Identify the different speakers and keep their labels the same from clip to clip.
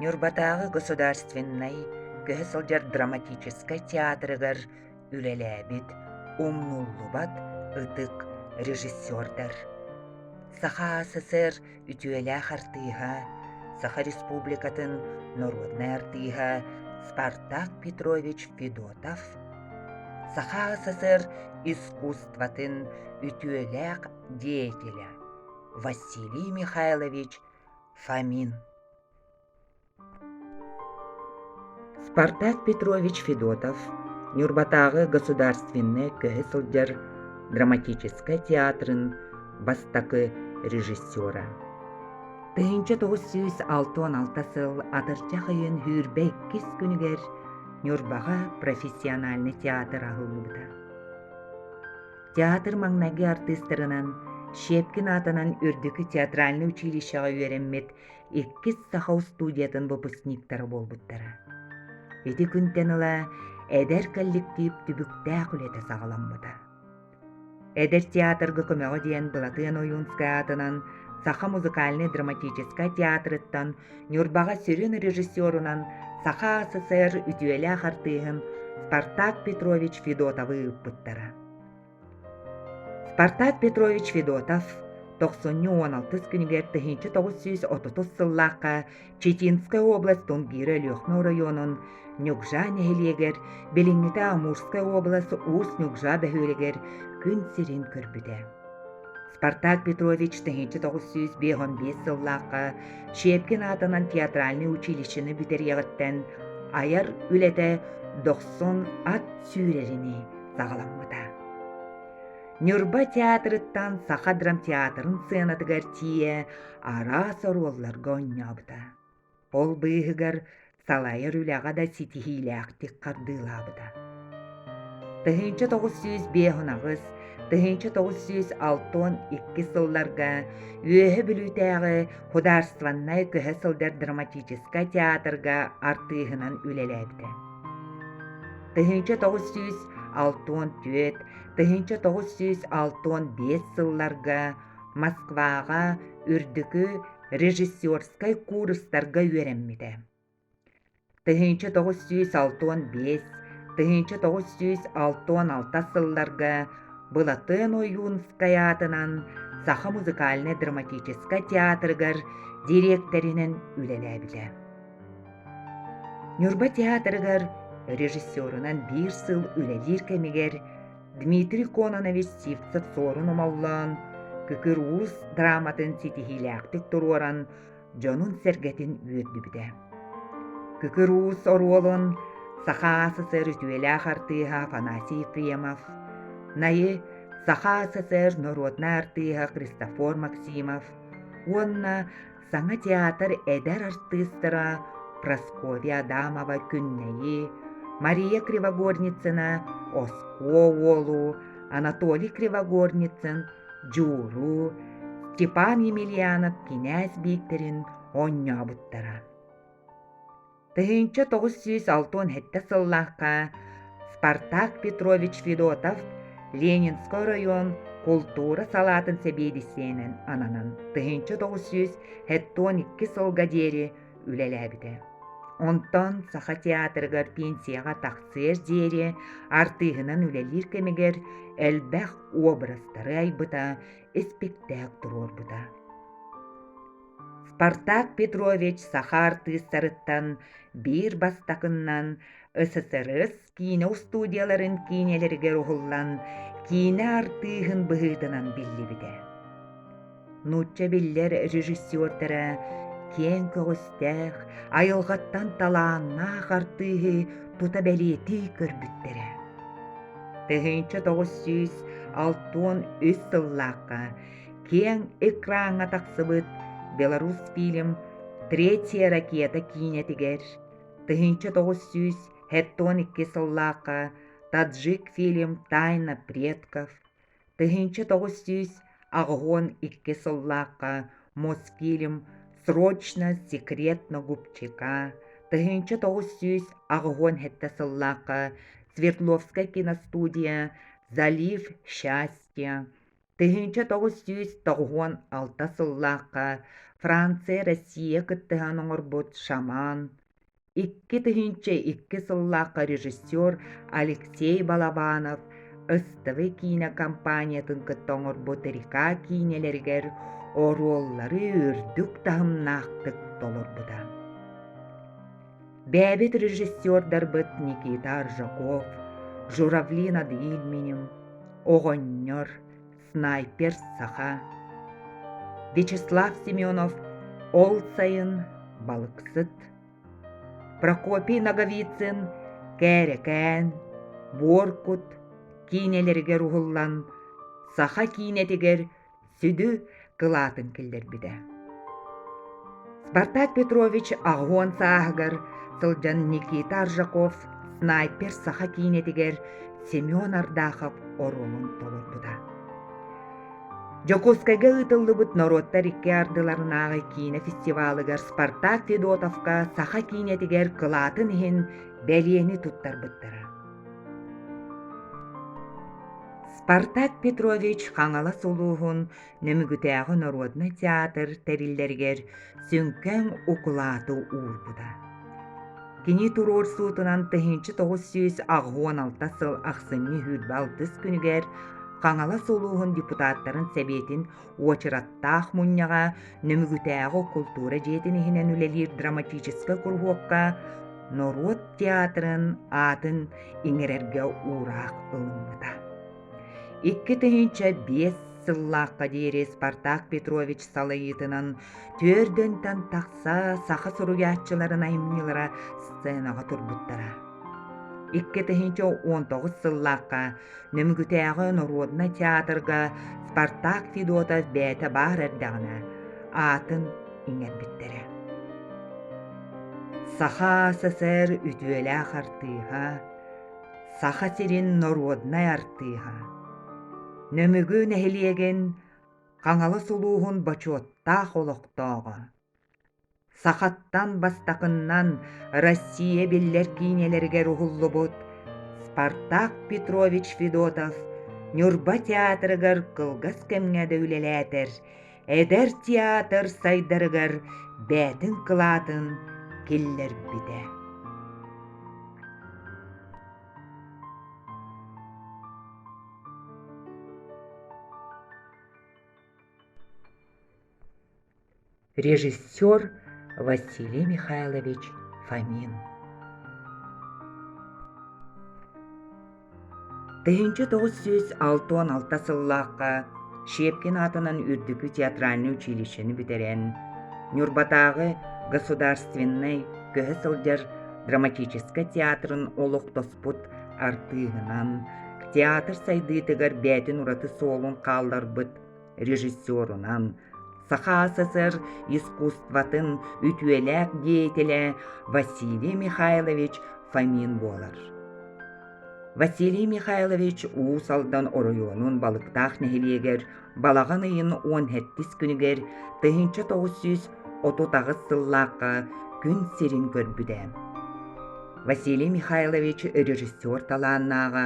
Speaker 1: Ньурбатааҕы государственнай көһө сылдьар драматическай театрыгар үлэлээбит умнуллубат ытык режиссердар. Саха АССР үтүөлээх артыыһа, Саха Республикатын народнай артыыһа Спартак Петрович Федотов, Саха АССР искусствотын үтүөлээх деятеля Василий Михайлович Фомин. Спартак Петрович Федотов Ньурбатааҕы государственнай көһө сылдьар драматическай театрын бастакы режиссера. 1966 сыл атырдьах ыйын 22 күнүгэр Ньурбаҕа профессиональный театр аһыллыбыта. Театр маҥнайгы артыыстарынан Щепкин аатынан Үрдүкү театральнай училищеҕа үөрэммит иккис саха устуудьуйатын выпускниктара буолбуттара. Ити күнтэн ыла эдэр коллектив түбүктээх үлэтэ саҕаламмыта. Эдэр театрга көмөҕө диэн Былатыан Ойуунскай аатынан Саха музыкальнай-драматическай театрыттан Ньурбаҕа сүрүн режиссерунан Саха АССР үтүөлээх артыыһын Спартак Петрович Федотовы ыыппыттара. Спартак Петрович Федотов тохсунньу 16 күнүгэр 1930 сыллаахха Читинскай область Тунгира Өлүөхүмэ оройуонун Ньугжа нэһилиэгэр, билиҥҥитэ Амурскай область Уус Ньугжа бөһүөлэгэр күн сирин көрбүтэ. Спартак Петрович 1955 сыллаахха Щепкин аатынан театральнай училищены бүтэриэҕиттэн айар үлэтэ дохсун ат сүүрэринии саҕаламмыта. Ньурба театрыттан Саха драмтеатрын сценатыгар тиийэ араас оруолларга оонньообута. Ол быыһыгар салайар үлэҕэ да ситиһиилээхтик хардыылаабыта. 1958, 1962 сылларга Үөһэ Бүлүүтээҕи художественнай көһө сылдьар драматическай театрга артыыһынан үлэлээбитэ. 1964, 1965 сылларга Москваҕа үрдүкү режиссерскай куурустарга үөрэммитэ. 1965, 1966 сылларга Былатыан Ойуунскай аатынан Саха музыкальнай-драматическай театрыгар дириэктэринэн үлэлээбитэ. Ньурба театрыгар режиссерунан биир сыл үлэлиир кэмигэр Дмитрий Кононович Сивцев-Суорун Омоллоон Күкүр Уус драматын ситиһиилээхтик туруоран дьонун-сэргэтин үөрдүбүтэ. Күкүр Уус оруолун Саха АССР үтүөлээх артыыһа Афанасий Ефремов, Найы Саха АССР народнай артыыһа Христофор Максимов уонна саҥа театр эдэр артыыстара Прасковья Адамова Күннэйи, Мария Кривогорницына Оскуо уолу, Анатолий Кривогорницын Дьууру, Степан Емельянов кинээс Бииктэрин оонньообуттара. 1967 сыллаахха Спартак Петрович Федотов Ленинскэй оройуон култуура салаатын сэбиэдиссэйинэн ананан 1972 сылга диэри үлэлээбитэ. Онтон Саха театрыгар пенсияҕа тахсыар диэри артыыһынан үлэлиир кэмигэр элбэх образтары айбыта, испиктээк туруорбута. Спартак Петрович саха артыыстарыттан биир бастакыннан СССР киинэ устуудьуйаларын киинэлэригэр уһуллан, киинэ артыыһын быһыытынан биллибитэ. Нуучча биллэр режиссердара киэҥ көҕүстээх, айылҕаттан талааннаах артыыһы тута бэлиэтии көрбүттэрэ. 1963 сыллаахха киэҥ экраҥҥа тахсыбыт Беларусьфильм «Третья ракета» киинэтигэр 1972 сыллаахха таджик-фильм «Тайна предков», 1982 сыллаахха Мосфильм «Срочно секретно губчека», 1987 сыллаахха Свердловскай киностудия «Залив счастья», 1996 сыллаахха Франция Россия кыттыһан оҥорбут «Шаман», 2002 сыллаахха режиссер Алексей Балабанов СТВ киинэ компаниятын кытта оҥорбут «Река» киинэлэригэр оруоллары үрдүк таһымнаахтык толорбута. Бэйэбит режиссердарбыт Никита Аржаков, Журавли над Ильменем, Оҕонньор, Снайпер саха, Вячеслав Семенов Ол сайын балыксыт, Прокопий Ноговицын Кээрэкээн, Буор кут киинэлэригэр уһуллан саха киинэтигэр сүдү кылаатын киллэрбитэ. Спартак Петрович 80 сааһыгар сылдьан Никита Аржаков «Снайпер саха» киинэтигэр Семен Ардахов оруолун толорбута. Дьокуускайга ыытыллыбыт норуоттар икки ардыларынааҕы киинэ фестивалыгар Спартак Федотовка саха киинэтигэр кылаатын иһин бэлиэни туттарбыттара. Спартак Петрович Хаҥалас улууһун Нөмүгүтээҕи народнай театр тэриллэригэр сүҥкэн укулааты уурбута. Кини туруорсуутунан 1986 сыл ахсынньы 26 күнүгэр Хаҥалас улууһун депутаттарын сэбиэтин уочараттаах мунньаҕа Нөмүгүтээҕи култуура дьиэтин иһинэн үлэлиир драматическай куруһуокка норуот театрын аатын иҥэрэргэ уураах ылыммыта. 2005 сыллаахха диэри Спартак Петрович салайыытынан түөрдөнтөн тахса саха суруйааччыларын айымньылара сценаҕа турбуттара. 2019 сыллаахха Нөмүгүтээҕи норуодунай театрга Спартак Федотов бэйэтэ баар эрдэҕинэ аатын иҥэрбиттэрэ. Саха СССР үтүөлээх артыыһа, Саха сирин норуодунай артыыһа, Нөмүгү нэһилиэгин Хаҥалас улууһун бочуоттаах олохтооҕо, Сахаттан бастакыннан Россия биллэр киинэлэригэр уһуллубут Спартак Петрович Федотов Ньурба театрыгар кылгас кэмҥэ да үлэлээтэр, эдэр театр сайдарыгар бэйэтин кылаатын киллэрбитэ. Режиссер Василий Михайлович Фомин. 1966 сыллаахха Щепкин аатынан Үрдүкү театральнай училищены бүтэрэн, Ньурбатааҕы государственнай көһө сылдьар драматическай театрын олохтоспут артыыһынан, театр сайдыытыгар бэйэтин ураты суолун хаалларбыт режиссерунан, Саха СССР искусствотын үтүөлээх деятелэ Василий Михайлович Фомин буолар. Василий Михайлович Уус Алдан оройуонун Балыктаах нэһилиэгэр балаҕан ыйын 17 күнүгэр 1938 сыллаахха күн сирин көрбүтэ. Василий Михайлович режиссер талааннааҕа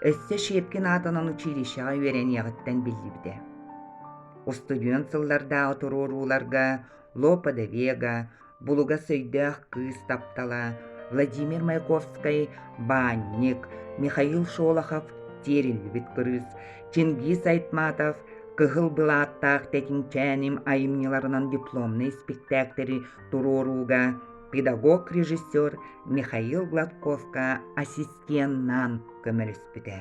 Speaker 1: өссө Щепкин аатынан училищеҕа үөрэниэҕиттэн биллибитэ. Устудьуон сыллардааҕы туруорууларга Лопа де Вега, Булугас өйдөөх кыыс таптала, Владимир Маяковскай «Баанньык», Михаил Шолохов «Тиэриллибит кырыыс», Чингиз Айтматов «Кыһыл былааттаах тэтиҥчээним» айымньыларынан дипломнай испиктээктэри туруорууга педагог-режиссер Михаил Гладковка ассистеннаан көмөлөспүтэ.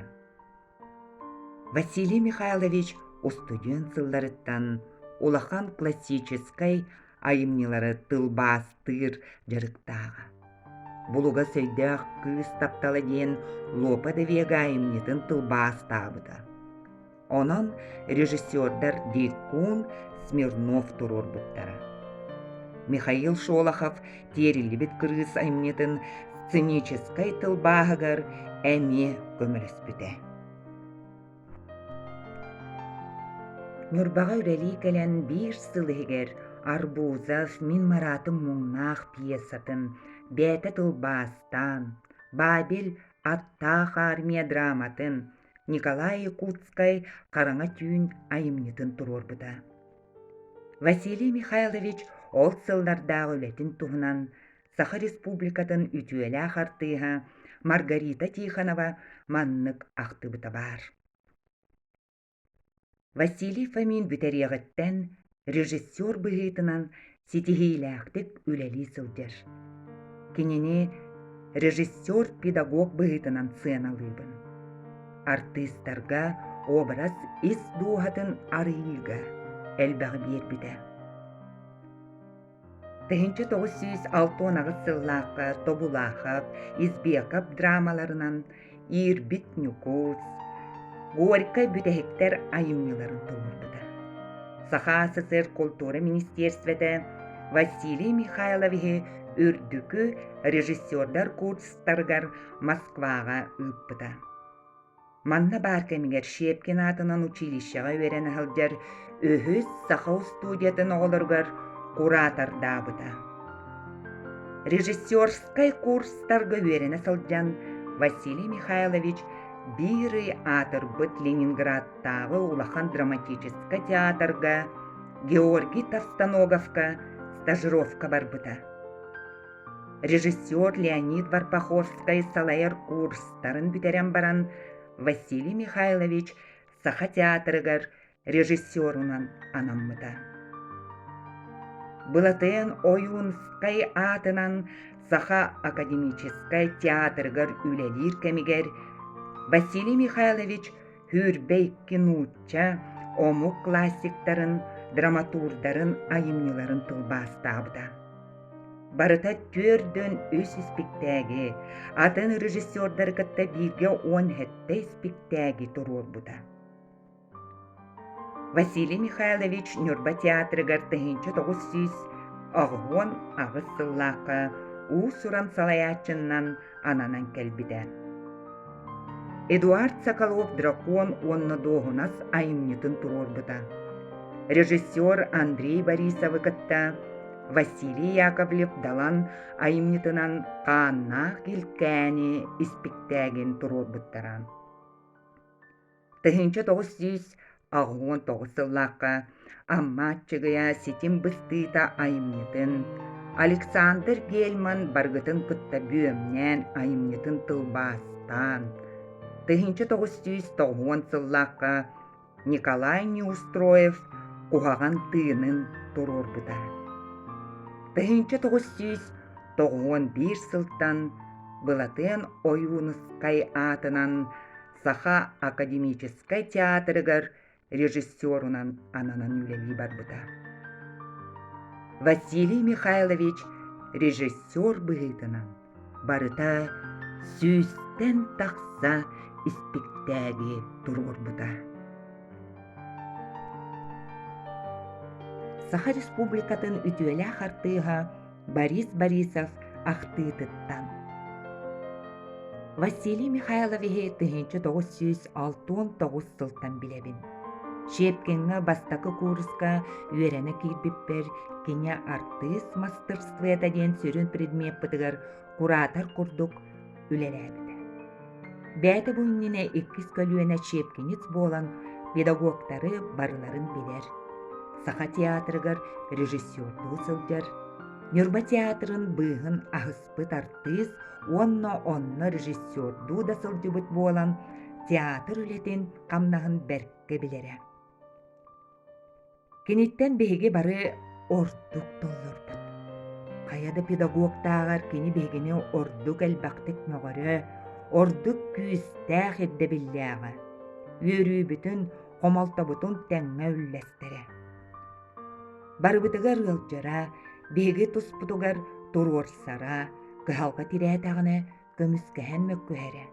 Speaker 1: Василий Михайлович устудьуон сылларыттан улахан классическай айымньылары тылбаастыыр дьарыктааҕа. Булугас өйдөөх кыыс таптала диэн Лопа де Вега айымньытын тылбаастаабыта. Онон режиссердар Дикун, Смирнов туруорбуттара. Михаил Шолохов тиэриллибит кырыыс айымньытын сценическэй тылбааһыгар эмиэ көмөлөспүтэ. Ньурбаҕа үлэлии кэлэн биир сыл иһигэр Арбузов «Мин Маратым муҥнаах» пьесатын бэйэтэ тылбаастаан, Бабель «Аттаах армия» драматын, Николай Якутскай «Хараҥа түүн» айымньытын туруорбута. Василий Михайлович ол сыллардааҕы үлэтин туһунан Саха Республикатын үтүөлээх артыыһа Маргарита Тихонова маннык ахтыбыта баар. Василий Фомин бүтэриэҕиттэн режиссер быһыытынан ситиһиилээхтик үлэлии сылдьар. Кинини режиссер-педагог быһыытынан сыаналыыбын. Артыыстарга образ ис дууһатын арыйыыга элбэҕи биэрбитэ. 1968 сыллаахха Тобулаахап, Избеков драмаларынан Иирбит Ньукуус, Горькай бүтэһиктэр айымньыларын толорбута. Саха СССР култуура министиэрствэтэ Василий Михайловиһы үрдүкү режиссердар курстарыгар Москваҕа ыыппыта. Манна баар кэмигэр Щепкин аатынан училищеҕа үөрэнэ сылдьар үһүс саха устуудьуйатын оҕолоругар куратордаабыта. Режиссерскай курстарга үөрэнэ сылдьан Василий Михайлович биир ый аатырбыт Ленинградтааҕы улахан драматическай театрга Георгий Товстоноговка стажировка барбыта. Режиссер Леонид Варпаховскай салайар курстарын бүтэрэн баран Василий Михайлович Саха театрыгар режиссерунан анаммыта. Былатыан Ойуунскай аатынан Саха академическай театрыгар үлэлиир кэмигэр Василий Михайлович 22 нуучча, омук классиктарын, драматурдарын айымньыларын тылбаастаабыта. Барыта 43 испиктээги, атын режиссердары кытта бииргэ 17 испиктээги туруорбута. Василий Михайлович Ньурба театрыгар 1988 сыллаахха уус-уран салайааччыннан ананан кэлбитэ. Эдуард Соколов «Дракон уонна дуоһунас» айымньытын туруорбута. Режиссер Андрей Борисовы кытта Василий Яковлев Далан айымньытынан «Хааннаах илкээни» испиктээгин туруорбуттара. 1989 сыллаахха Амма Аччыгыйа ситим быстыыта айымньытын, Александр Гельман баргытын кытта бүөмнээн айымньытын тылбаастаан, 1990 сыллаахха Николай Неустроев куһаҕан тыынын туруорбута. 1991 сылтан Былатыан Ойуунускай аатынан Саха академическай театрыгар режиссерунан ананан үлэлии барбыта. Василий Михайлович режиссер быһыытынан барыта сүүстэн тахса испиктээги туруорбута. Саха Республикатын үтүөлээх артыыһа Борис Борисов ахтыытыттан Василий Михайловиһы 1969 сылтан билэбин. Щепкиҥҥа бастакы кууруска үөрэнэ киирбиппэр кини артыыс мастырскыата диэн сүрүн предмеппытыгар куратор курдук үлэлээбитэ. Бэйэтэ бу иннинэ иккис көлүөнэ щепкинец буолан педагогтары барыларын билэр. Саха театрыгар режиссердуу сылдьар, Ньурба театрын быыһын аһыспыт артыыс уонна онно режиссердуу да сылдьыбыт буолан театр үлэтин хамнаһын бэркэ билэрэ. Киниттэн биһиги бары ордук толлорбут. Хайа да педагогтааҕар кини биһигини ордук элбэхтик мөҕөрө, ордук күүстээх ирдэбиллээҕэ. Үөрүүбүтүн, хомолтобутун тэҥҥэ үллэстэрэ. Барыбытыгар ыалдьара, биһиги туспутугар туруорсара, кыһалҕа тирээтэҕинэ көмүскэһэн мөккүһэрэ.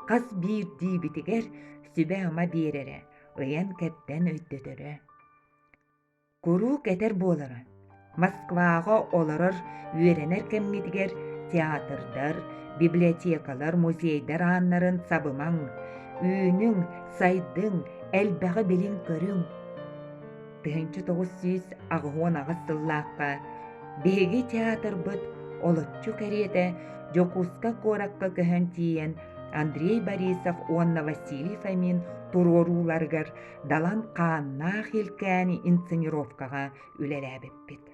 Speaker 1: Хас биирдиибитигэр сүбэ-ама биэрэрэ, ыйан-кэрдэн өйдөтөрө. Куруук этэр буолара: Москваҕа олорор, үөрэнэр кэмҥитигэр театрдар, библиотекалар, музейдар ааннарын сабымаҥ, үүнүҥ, сайдыҥ, элбэҕи билиҥ-көрүҥ. 1988 сыллаахха биһиги театрбыт олоччу кэриэтэ Дьокуускай куоракка көһөн тиийэн Андрей Борисов уонна Василий Фомин туруорууларыгар Далан хааннаах илкээни инсценировкаҕа үлэлээбиппит.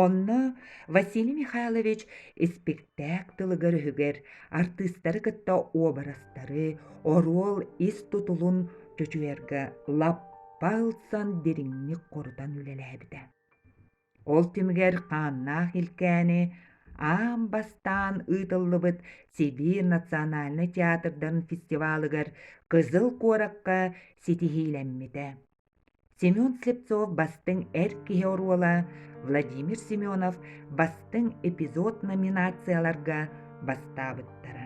Speaker 1: Онно Василий Михайлович испиктээк тылыгар-өһүгэр артыыстары кытта уобарастары, оруол ис тутулун чочуйарга лаппа ылсан дириҥник хорутан үлэлээбитэ. Ол түмүгэр хааннаах илкээни аан бастаан ыытыллыбыт Сибиир национальнай театрдарын фестивалыгар Кызыл куоракка ситиһиилэммитэ. Семен Слепцов бастыҥ эр киһи оруола, Владимир Семенов бастыҥ эпизод номинацияларга бастаабыттара.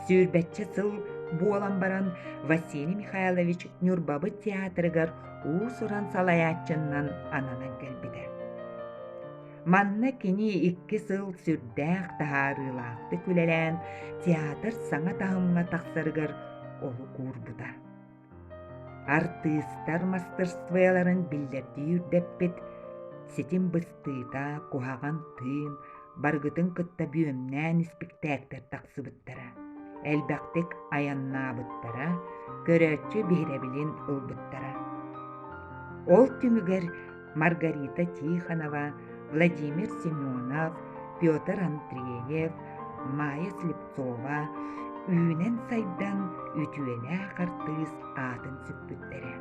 Speaker 1: Сүүрбэччэ сыл буолан баран Василий Михайлович Ньурбабыт театрыгар уус-уран салайааччыннан ананан кэлбитэ. Манна кини икки сыл сүрдээх таһаарыылаахтык үлэлээн театр саҥа таһымҥа тахсарыгар олук уурбута. Артыыстар мастарствояларын биллэрдии үрдэппит, ситим быстыыта, куһаҕан тыын, барыгытын кытта бүөмнээн испиктээктэр тахсыбыттара, элбэхтик айаннаабыттара, көрөөччү биһирэбилин ылбыттара. Ол түмүгэр Маргарита Тихонова, Владимир Семенов, Петр Андреев, Майя Слепцова үүнэн-сайдан үтүөлээх артыыс аатын сүкпүттэрэ.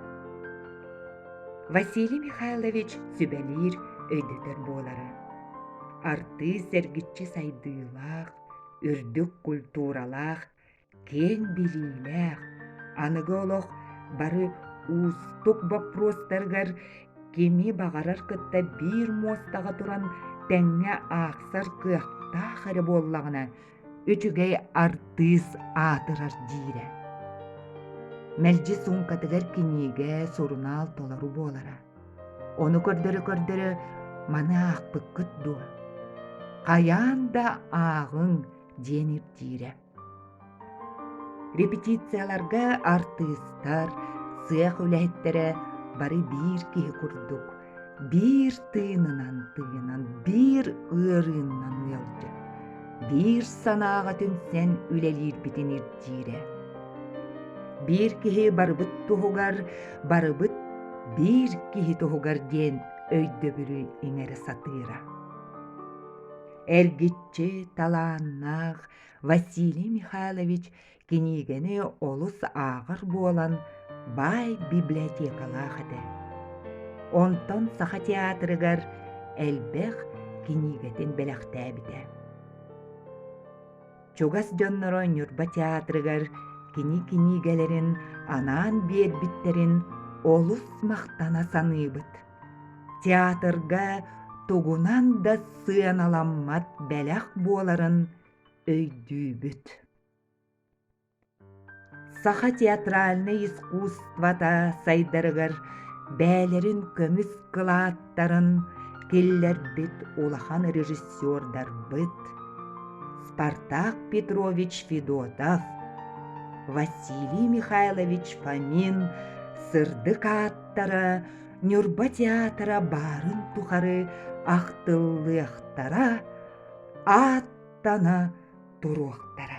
Speaker 1: Василий Михайлович сүбэлиир, өйдөтөр буолара. Артыыс эргиччи сайдыылаах, үрдүк культуралаах, киэҥ билиилээх, аныгы олох бары уустук боппуруостарыгар кими баҕарар кытта биир муостаҕа туран тэҥҥэ аахсар кыахтаах эрэ буоллаҕына, үчүгэй артыыс аатырар диирэ. Мэлдьи суумкатыгар кинигэ, сурунаал толору буолара. Ону көрдөрө-көрдөрө маны аахпыккыт дуо? Хайаан да ааҕыҥ диэн ирдиирэ. Репетицияларга артыыстар, сыах үлэһиттэрэ бары биир киһи курдук, биир тыынынан тыынан, биир ыарыыннан ыалдьан, биир санааҕа түмсэн үлэлиирбитин ирдиирэ. Биир киһи барыбыт туһугар, барыбыт биир киһи туһугар диэн өйдөбүлү иҥэрэ сатыыра. Эргиччи талааннаах Василий Михайлович кинигэни олус ааҕар буолан баай библиотекалаах этэ. Онтон Саха театрыгар элбэх кинигэтин бэлэхтээбитэ. Чугас дьонноро Ньурба театрыгар кини кинигэлэрин анаан биэрбиттэрин олус махтана саныыбыт. Театрга тугунан да сыаналаммат бэлэх буоларын өйдүүбүт. Саха театральнай искусствота сайдарыгар бэйэлэрин көмүс кылааттарын киллэрбит улахан режиссердарбыт Спартак Петрович Федотов, Василий Михайлович Фомин сырдык ааттара Ньурба театра баарын тухары ахтыллыахтара, ааттана туруохтара.